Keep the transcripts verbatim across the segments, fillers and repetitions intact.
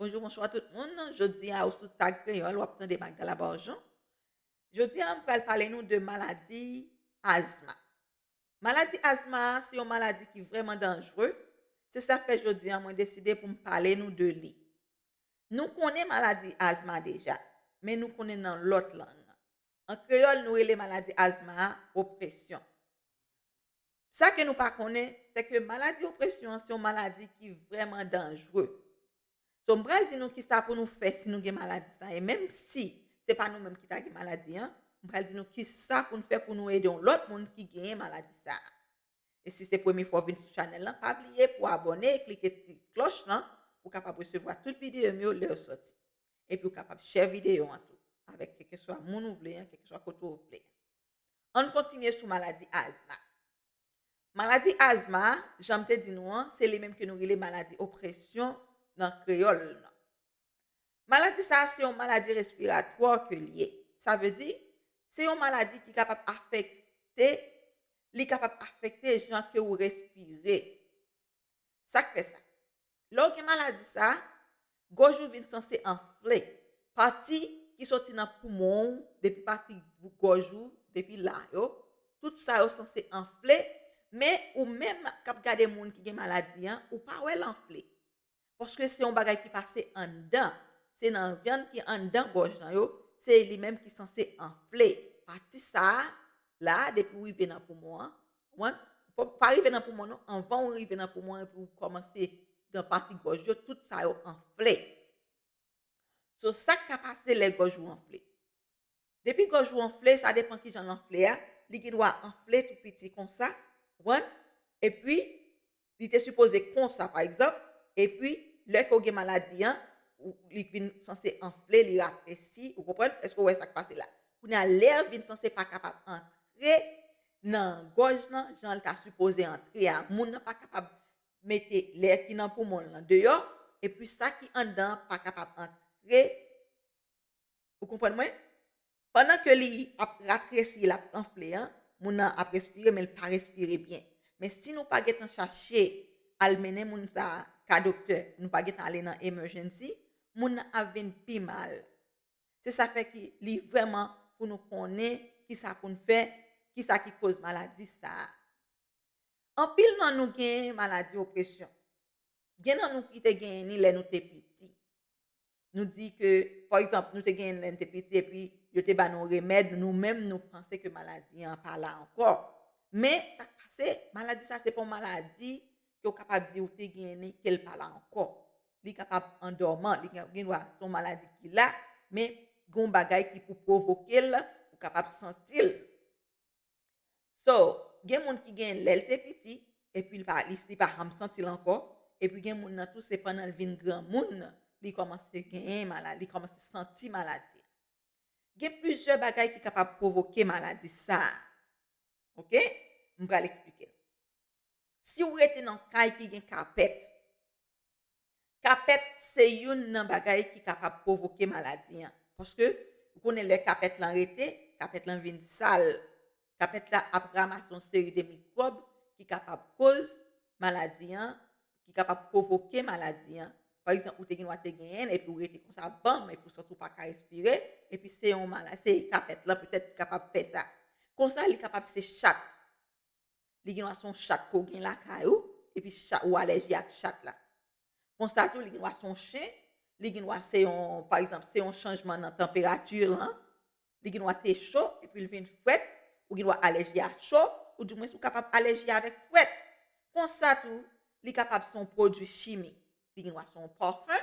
Bonjou, bonswa tout moun. Jodi a, ou sou Tag Kreyòl, w ap tande Magdala Barjon. Jodi a, m pral pale nou de maladi azma. Maladi azma a se yon maladi ki vrèman danjre. Se sa fè jodi a, mwen deside pou m pale nou de li. Nou konnen maladi azma deja, men nou konnen nan lòt lang. An kreyòl, nou rele maladi azma a opresyon. Sa ke nou pa konnen, se ke maladi opresyon an se yon maladi ki vrèman danjre. So, m pral di nou kisa pou nou fè si nou gen maladi sa. E menm si se pa nou menm ki ta gen maladi an, m pral di nou kisa pou nou fè pou nou ede yon lòt moun ki genyen maladi sa. E si se premye fwa w vin sou chanèl lan, pa bliye pou abòne e klike ti klòch lan pou w kapab resevwa tout videyo m yo lè yo sòti. Epi w kapab share videyo an tou avèk kèlkeswa moun ou vle an, kèlkeswa kote ou vle an. Ann kontinye sou maladi azma. Maladi azma, jan m te di nou an, se li menm ke nou rele maladi opresyon nan kreyòl lan. Maladi sa a se yon maladi respiratwa ke l ye. Sa vle di, se yon maladi ki kapab afekte, li kapab afekte jan ke ou respire. Sa k fè sa? Lè w gen maladi sa a, gòj ou vin sanse anfle. Pati ki soti nan poumon w, depi pati gòj ou, depi la yo, tout sa yo sanse anfle, men ou menm k ap gade moun ki gen maladi an, ou pa wè l anfle. Paske se yon bagay ki pase anndan. Se nan vyann ki anndan gòj lan yo, se li menm ki sanse anfle. Pati sa a, la, depi w rive nan poumon an, ou konprann? Pa, pa rive nan poumon non, anvan w rive nan poumon an, epi w kòmanse nan pati gòj yo, tout sa yo anfle. So, sa k ka pase lè gòj ou anfle? Depi gòj ou anfle, sa depan kijan l anfle a, li gen dwa anfle tou piti konsa, ou konprann? Epi, li te sipoze konsa, pa egzanp, epi, lè ke w gen maladi an, ou, li vin sanse anfle, li ratresi, ou konprann? Èske w wè sa k pase la? Kounye a, lè vin sanse pa kapab antre nan gòj lan, jan l ta sipoze antre a. Moun nan pa kapab mete lè ki nan poumon l lan deyò, epi sa ki anndan an pa kapab antre. Ou konprann mwen? Pandan ke li ap ratresi, l ap anfle an, moun nan ap respire, men l pa respire byen. Men si nou pa gentan chache al mennen moun sa a ka doktè, nou pa gentan ale nan emergency, moun nan ap vin pi mal. Se sa fè ki li vrèman pou nou konnen kisa pou n fè, kisa ki koz maladi sa a. Anpil nan nou gen maladi opresyon. Gen nan nou ki te genyen ni lè nou te piti. Nou di ke, pa egzanp, nou te genyen lè n te piti epi yo te ba nou remèd, nou menm nou panse ke maladi an pa la ankò. Men, sa k pase, maladi sa se pa yon maladi ke w kapab di ou te genyen ni ke l pa la ankò. Li kapab an dòman, li gen, gen dwa se yon maladi ki la, men gen yon bagay ki pou pwovoke l, ou kapab santi l. So, gen moun ki gen lè l te piti, epi li pa, li, li pa janm santi l ankò, epi gen moun nan tou, se pandan l vin granmoun, li kòmanse genyen maladi, li kòmanse santi maladi. Gen plizyè bagay ki kapab pwovoke maladi sa a. Oke? M pral eksplike. Si w rete nan kay ki gen kapèt, kapèt se youn nan bagay ki kapab pwovoke maladi an. Paske, ou konnen lè kapèt lan rete, kapèt lan vin sal. Kapèt la ap ranmase yon seri de mikwòb ki kapab koz maladi an, ki kapab pwovoke maladi an. Pa egzanp, ou te gen dwa te genyen l, epi w rete konsa, banm, epi w santi w pa ka respire, epi se yon mala-, se kapèt lan petèt ki kapab fè sa. Konsa, li kapab se chat. Li gen dwa se yon chat ke w gen lakay ou, epi cha-, ou alèji ak chat la. Konsa tou, li gen dwa se yon chen, li gen dwa se yon, pa egzanp, se yon chanjman nan tanperati lan, li gen dwa te cho, epi l vin frèt, ou gen dwa alèji a cho, oudimwens ou kapab alèji avèk frèt. Konsa tou, li kapab se yon pwodui chimik. Li gen dwa se yon pafen,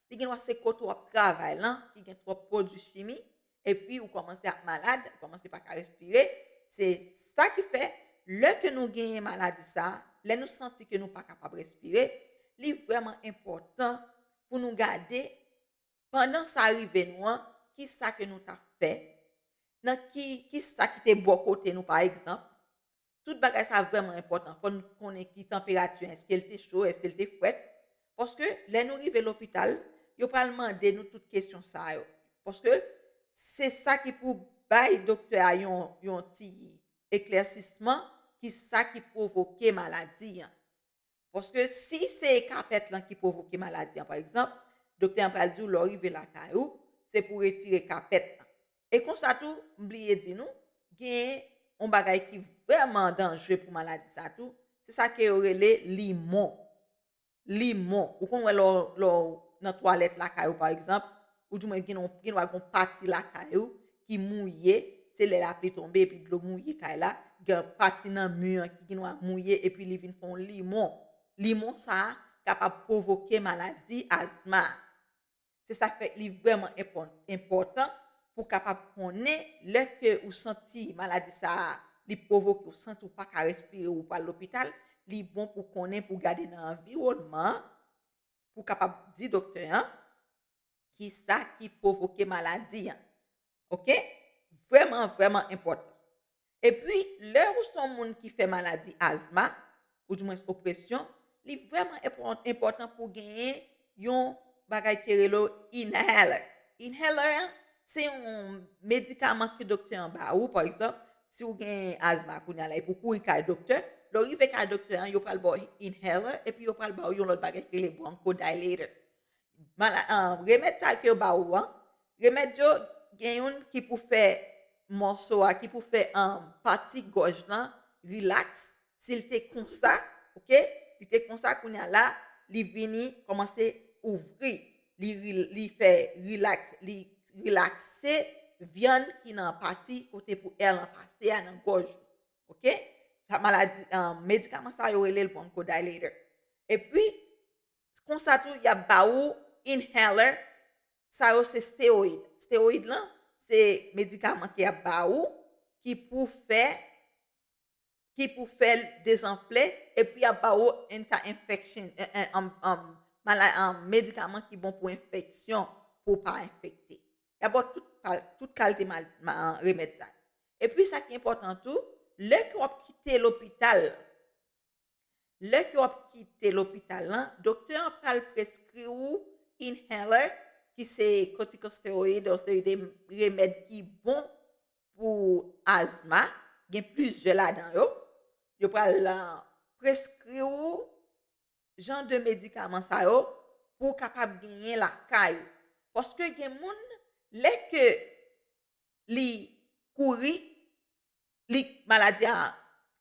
li gen dwa se kote w ap travay lan ki gen twòp pwodui chimik, epi ou kòmanse ap malad, ou kòmanse pa ka respire. Se sa ki fè, lè ke nou genyen maladi sa a, lè nou santi ke nou pa kapab respire, li vrèman enpòtan pou nou gade, pandan sa rive nou an, ki sa ke nou t ap fè, nan ki, ki sa ki te bò kote nou, pa egzanp. Tout bagay sa vrèman enpòtan. Fò n konnen ki tanperati an, èske l te cho, èske l te frèt. Paske lè nou rive lopital, yo pral mande nou tout kesyon sa yo. Paske se sa ki pou bay doktè a yon, yon ti eklèsisman, ki sa ki pwovoke maladi an. Paske si se kapèt lan ki pwovoke maladi an, pa egzanp, Doktè an pral di w lè w rive lakay ou, se pou w retire kapèt lan. E konsa tou, m bliye di nou, gen yon bagay ki vrèman danjre pou maladi sa tou, se sa ke yo rele limon. Limon. Ou konn wè lè w, lè w nan twalèt lakay ou, pa egzanp, ou di mwen gen yon, gen dwa gen yon pati lakay ou ki mouye, se lè lapli tonbe epi dlo mouye kay la, gen pati nan mi an ki gen dwa mouye epi li vin fè yon limon. Limon sa a kapab pwovoke maladi azma. Se sa k fè li vrèman enpò-, enpòtan pou w kapab konnen lè ke ou santi maladi sa a, li pwovoke ou santi ou pa ka respire, ou pral lopital, li bon pou w konnen, pou w gade nan anviwònman an, pou w kapab di doktè an ki sa ki pwovoke maladi an. Oke? Vrèman, vrèman enpòtan. Epi, lè ou se yon moun ki fè maladi azma, ou di mwens opresyon, li vrèman enpò-, enpòtan pou w genyen yon bagay ki rele w inhaler. Inhaler an, se yon medikaman ke doktè an ba ou, pa egzanp, si w gen azma kounye a la, epi w kouri kay doktè, lè w rive kay doktè an, yo pral ba w inhaler, epi yo pral ba w yon lòt bagay ki rele bronchodilator. Mala-, ah, remèd sa yo ke yo ba ou an, remèd yo gen youn ki pou fè mòso a, ki pou fè, ah, pati gòj lan rilaks. Si l te konsa, oke, li te konsa, kounye a la, li vini kòmanse ouvri, li, ri-, li fè rilaks, li rilakse vyann ki nan pati kote pou è lan pase a nan gòj ou, oke? Sa maladi, ah, medikaman sa yo rele l bronchodilator. Epi, konsa tou, y ap ba ou inhaler, sa yo se steroid. Steroid lan, se medikaman ke y ap ba ou, ki pou fè, ki pou fè l dezanfle, epi y ap ba ou anti-infection, eh, eh, um, um, mala-, um, medikaman ki bon pou enfeksyon, pou w pa enfekte. Y ap ba w tout, pa-, tout kalite mal-, ma-, remèd sa. Epi sa ki enpòtan tou, lè ke w ap kite lopital, lè ke w ap kite lopital lan, doktè an pral preskri w inhaler, ki se corticosteroid, yon seri de remèd ki bon pou azma, gen plizyè ladan yo. Yo pral, ah, preskri w jan de medikaman sa yo pou w kapab genyen lakay ou. Paske gen moun, lè ke li kouri, li, maladi a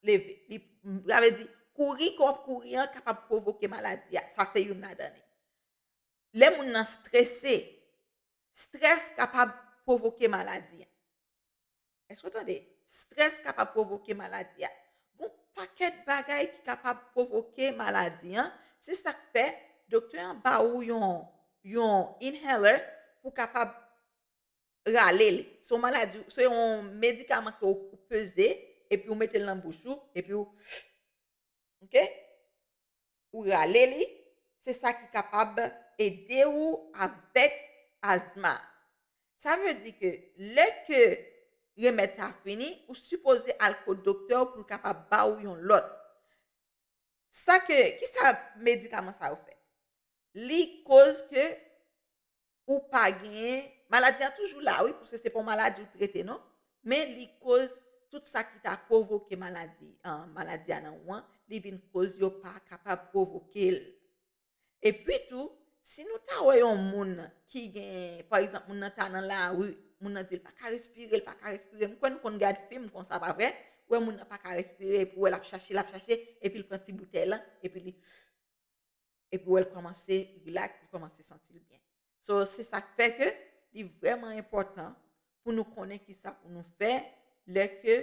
leve. Li, sa vle di, kouri ke w ap kouri an kapab pwovoke maladi a. Sa se youn ladan li. Lè moun nan strese, strès kapab pwovoke maladi a. Èske w tande? Strès kapab pwovoke maladi a. Gon pakèt bagay ki kapab pwovoke maladi an. Se sa k fè doktè an ba ou yon, yon inhaler pou kapab rale li. Se yon maladi, se yon medikaman ke w, ou peze, epi w mete l nan bouch ou, epi w, oke? Ou rale li, se sa ki kapab ede w avèk azma. Sa vle di ke lè ke remèd sa fini, ou sipoze al kot doktè w pou l kapab ba ou yon lòt. Sa ke, kisa medikaman sa yo fè? Li koz ke ou pa genyen, maladi a toujou la, wi, paske se pa yon maladi ou trete, non. Men li koz tout sa ki ta pwovoke maladi, ah, maladi a nan ou an, li vin koz yo pa kapab pwovoke l. Epi tou, si nou ta wè yon moun ki gen, pa egzanp, moun nan ta nan lari, moun nan di l pa ka respire, l pa ka respire. M kwè nou konn gad fim konsa, pa vre? Ou wè moun nan pa ka respire, epi w wè l ap chache, l ap chache, epi l pran ti boutèy lan, epi li, epi w wè l kòmanse rilaks, li kòmanse santi l byen. So, se sa k fè ke li vrèman enpòtan pou nou konnen kisa pou nou fè lè ke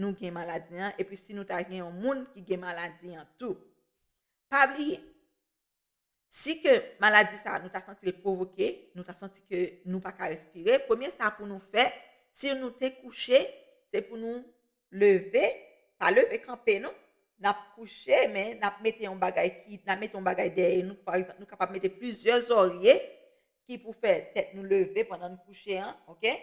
nou gen maladi an, epi si nou ta gen yon moun ki gen maladi an tou. Pa bliye, si ke maladi sa a, nou ta santi l pwovoke, nou ta santi ke nou pa ka respire, premye sa pou nou fè, si nou te kouche, se pou nou leve, pa leve kanpe non, n ap kouche, men n ap mete yon bagay ki, n ap mete yon bagay dèyè nou, pa egzanp, nou kapab mete plizyè zòrye ki pou fè tèt nou leve pandan n kouche an, oke?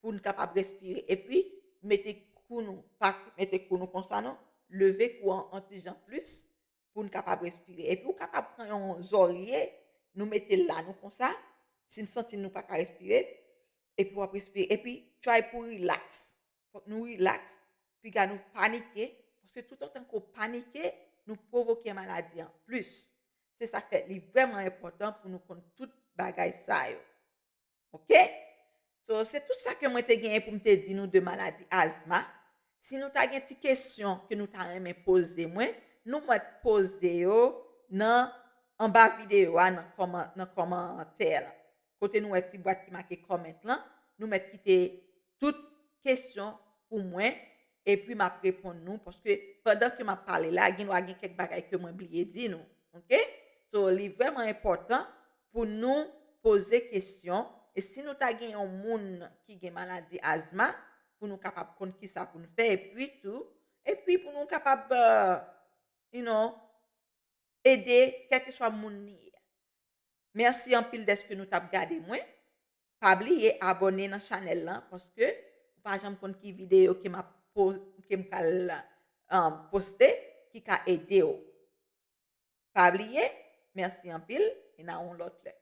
Pou n kapab respire. Epi, mete kou nou, pa mete kou nou konsa non, leve kou an yon ti jan plis, pou n kapab respire. Epi ou kapab pran yon zòrye, nou mete l la, nou konsa, si n santi nou pa ka respire, epi w ap respire. Epi try pou rilaks. Fòk nou rilaks, piga nou panike, paske toutotan ke w panike, nou pwovoke maladi an plis. Se sa k fè li vrèman enpòtan pou nou konn tout bagay sa yo. Oke? So, se tout sa ke mwen te genyen pou m te di nou de maladi azma. Si nou ta gen ti kesyon ke nou ta renmen poze mwen, nou mèt poze yo nan anba videyo a, nan kòman-, nan kòmantè la. Kote nou wè ti bwat ki make comment lan, nou mèt kite tout kesyon pou mwen, epi m ap reponn nou, paske pandan ke m ap pale la, gen dwa gen kèk bagay ke mwen bliye di nou. Oke? So, li vrèman enpòtan pou nou poze kesyon, e si nou ta gen yon moun ki gen maladi azma, pou nou kapab konn kisa pou nou fè, epi tou, epi pou nou kapab, euh, you know, ede kèlkeswa moun li ye. Mèsi anpil dèske nou t ap gade mwen. Pa bliye abòne nan chanèl lan, paske ou pa janm konn ki videyo ke m ap po-, ke m pral, um, poste ki ka ede w. Pa bliye, mèsi anpil, e n a yon lòt lè.